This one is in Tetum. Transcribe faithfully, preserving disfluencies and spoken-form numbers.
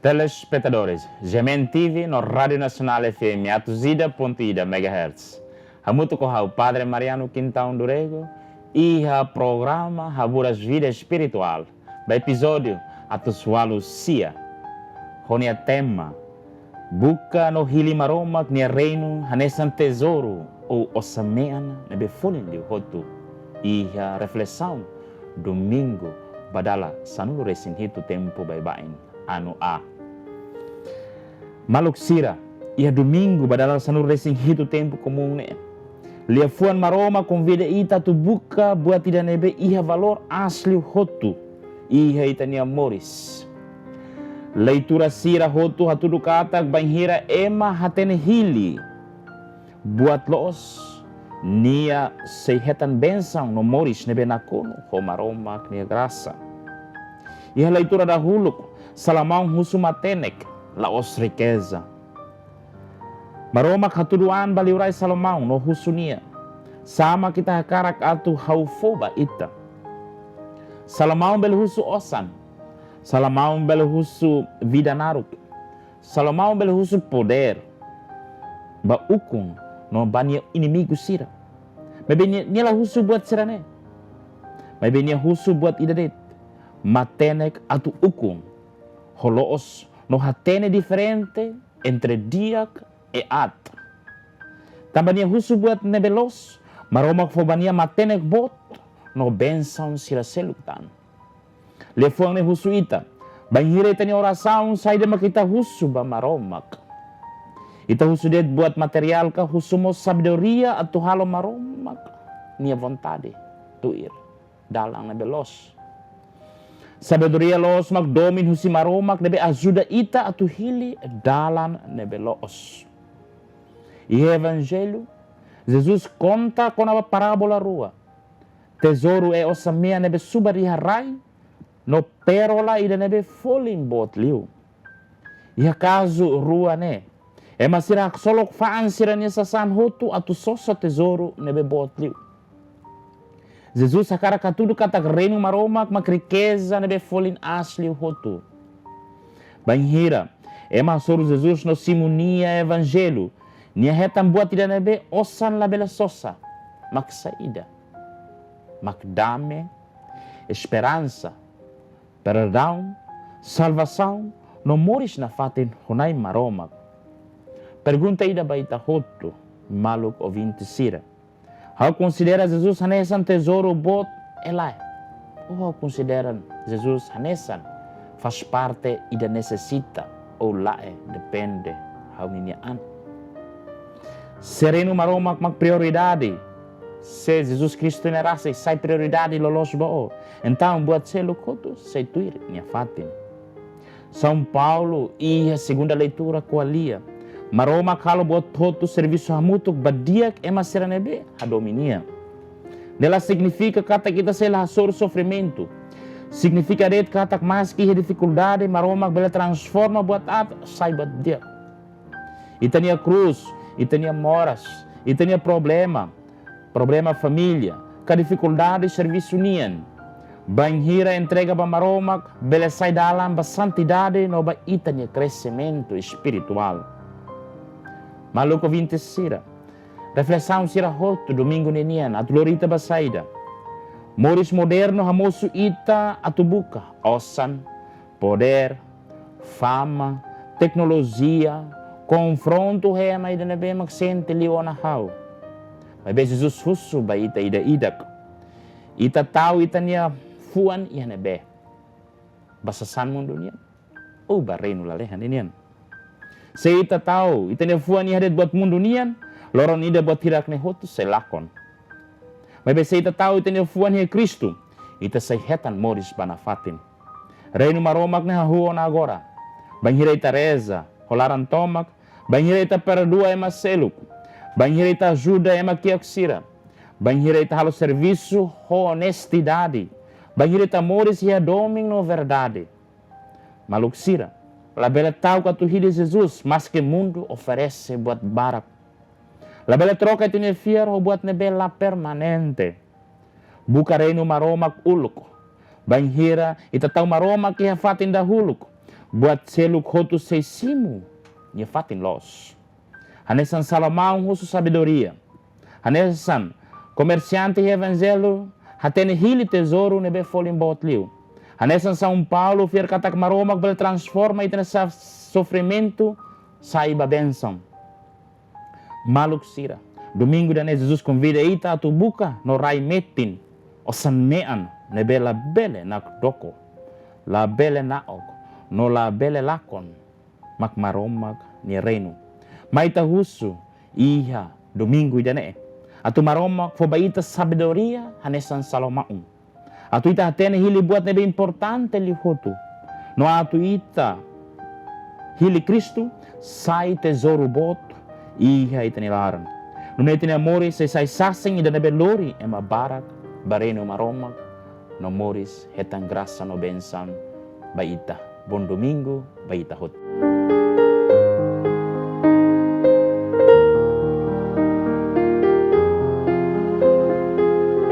Telespetadores, G M N T V no Rádiu Nasionál F M atus ida pontu ida megahertz. Hamutuk ho ha'u Padre Mariano Quintão do Rego, iha programa Haburas Vida Espirituál, ba epizódiu atus ualu sia. Ho nia tema, Buka no hili Maromak nia reinu hanesan tezouru ou osan-mean ne'ebé folin liu hotu. Iha reflesaun Domingu ba dala sanulu-resin-hitu tempu baibain, anu A. Maluk sira, iha Domingu ba dala sanulu-resin-hitu tempu komún ne'e, liafuan Maromak konvida ita atu buka buat ida ne'ebé iha valór aas liu hotu iha ita-nia moris. Leitura sira hotu hatudu katak bainhira ema hatene hili buat loos, nia sei hetan bensaun no moris ne'ebé nakonu ho Maromak nia grasa. Iha leitura dahuluk, Salomão husu matenek, la'ós rikeza. Maromak hatudu an ba liurai Salomão no husu nia: Sá mak ita hakarak atu ha'u fó ba ita? Salomão bele husu osan. Salomão bele husu vida naruk. Salomão bele husu podér ba ukun no ba nia inimigu sira. Maibé nia, nia la husu buat sira-ne'e. Maibé nia husu buat ida de'it: matenek atu ukun ho loos no hatene diferente entre di'ak i aat. Tanba nia husu buat ne'ebé loos, Maromak fó ba nia matenek boot no bensaun sira seluk tan. Liafuan ne'e husu ita, bainhira ita-nia orasaun, saida mak ita husu ba Maromak? Ita husu de'it buat materiál ka husu mós sabedoria atu halo Maromak nia vontade, tuir dalan ne'ebé loos? Sabedoria loos mak domin husi Maromak ne'ebé ajuda ita atu hili dalan ne'ebé loos. Iha Evanjellu, Jesus konta kona-ba parábola rua: tezouru i osan-mean ne'ebé subar iha rai, no pérola ida ne'ebé folin boot liu. Iha kazu rua ne'e, ema sira haksolok fa'an sira-nia sasán hotu atu sosa tezouru ne'ebé boot liu. Jesus hakarak hatudu katak Reinu Maromak mak rikeza ne'ebé folin aas liu hotu. Bainhira ema hasoru Jesus no simu nia Evanjellu, nia hetan buat ida ne'ebé osan labele sosa. Mak saida? Mak dame, esperansa, perdaun, salvasaun, no moris nafatin ho Na'i Maromak. Pergunta ida ba ita hotu, maluk ouvinte sira: Ha'u konsidera Jesus hanesan tezouru boot ka lae? Ou ha'u konsidera Jesus hanesan faz parte ida nesesita ou lae, depende ha'u-ninia an? Se Reinu Maromak mak prioridade, se Jesus Kristu nia rasik sai prioridade loloos ba ó, entaun buat seluk hotu sei tuir nia fatin. São Paulo iha segunda leitura ko'alia: Maromak halo buat hotu servisu hamutuk ba di'ak ema sira ne'ebé hadomi nia. Ne'e la signifika katak ita sei la hasoru sofrimentu. Signifika de'it katak maski iha difikuldade, Maromak bele transforma buat aat sai buat di'ak. Ita-nia krús, ita-nia moras, ita-nia problema, problema família, ka difikuldade servisu nian, bainhira entrega ba Maromak, bele sai dalan ba santidade no ba ita-nia kresimentu espirituál. Maluk ouvinte sira, reflesaun sira hotu Domingu ninian atu lori ita ba saida? Moris modernu hamosu ita atu buka osan, podér, fama, teknolojia, konfrontu ho ema ida ne'ebé mak sente liu ona ha'u. Maibé Jesus husu ba ita ida-idak: Ita tau ita-nia fuan iha ne'ebé? Ba sasán mundu nian, ou ba reinu lalehan ninian? Se ita tau ita-nia fuan iha de'it buat mundu nian, loron ida buat hirak-ne'e hotu sei lakon. Maibé se ita tau ita-nia fuan iha Kristu, ita sei hetan moris ba nafatin. Reinu Maromak ne'e hahú ona agora. Bainhira ita reza ho laran tomak, bainhira ita perdua ema seluk, bainhira ita ajuda ema kiak sira, bainhira ita halo servisu ho onestidade, bainhira ita moris iha domin no verdade. Maluk sira, labele ta'uk atu hili Jesus, maski mundu oferese buat barak. Labele troka ita-nia fiar ho buat ne'ebé la permanente. Buka Reinu Maromak uluk. Bainhira ita tau Maromak iha fatin dahuluk, buat seluk hotu sei simu nia fatin loos. Hanesan Salomão husu sabedoria, hanesan komersiante iha Evanjellu hatene hili tezouru ne'ebé folin boot liu, hanesan São Paulo fiar katak Maromak bele transforma ita-nia sa-, sofrimentu sai ba bensaun. Maluk sira, domingu ida-ne'e Jesus konvida ita atu buka no rai metin osan-mean ne'ebé labele nakdoko, labele na'ok, no labele lakon, mak Maromak nia reinu. Mai ita husu iha domingu ida-ne'e atu Maromak fó ba ita sabedoria hanesan Salomão, atu ita hatene hili buat ne'ebé importante liu hotu, no atu ita hili Kristu sai tezouru boot iha ita-nia laran. Nune'e ita-nia moris sei sai sasin ida ne'ebé lori ema barak ba reinu Maromak, no moris hetan grasa no bensaun ba ita. Bom domingu ba ita hotu.